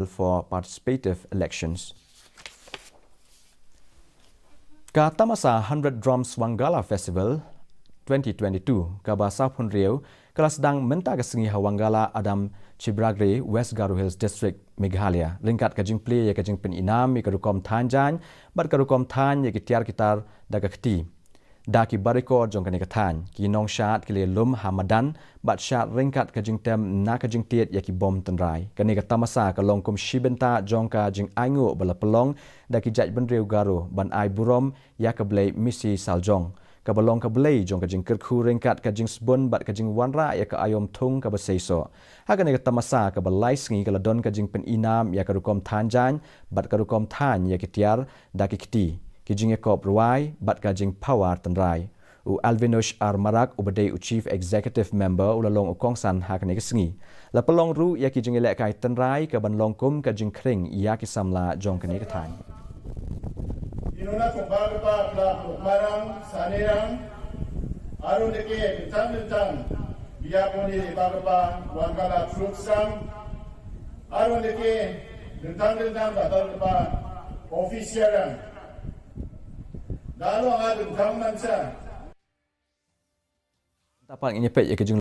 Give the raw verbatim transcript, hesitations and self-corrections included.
for participative elections. Ka tamasa Hundred Drums Wangala Festival twenty twenty-two kaba sawphew hynriew ka la sdang mynta ka sngi ha Wangala Adam Chibragre, West Garo Hills District, Meghalaya, ryngkat ka jingplie ïa ka jingpyninam ïa ka rukom thaiñ jaiñ bad ka rukom thaiñ ïa ki tiar ki tar da ka kti da ki barekor jong kane ka thaiñ. Ki nongshad ki la lum ha madan bad shad ryngkat ka jingtem na ka jingtied ïa ki bom tynrai. Kane ka tamasa ka long kum shi bynta jong ka jingainguh ba la pynlong da ki jaitbynriew Garo ban ai burom ïa ka blei Misi Saljong, kaba long ka blei jong ka jingkyrkhu ryngkat ka jingsbun bad ka jingwanrah ïa ka aïom thung kaba seisoh. Ha kane ka tamasa kaba lai sngi ka la don ka jingpyninam ïa ka rukom thaiñ jaiñ bad ka rukom thaiñ ïa ki tiar da ki kti, ki jingïakop rwai bad ka jingpawar tynrai. U Alvinush R Marak, uba dei u Chief Executive Member, u la long u kongsan ha kane ka sngi. La pynlong ruh ïa ki jingïalehkai tynrai kaban long kum ka jingkhring ïa ki samla jong kane ka thaiñ. Ïa nuna kumba kaba la marang sanirang, aru neke bintang bintang biapuni ba kaba Wangala Troops sang, aru neke bintang bintang ba kaba officer ang. Dalo nga bintang mansa. Tapak ngi peit ïa ka jing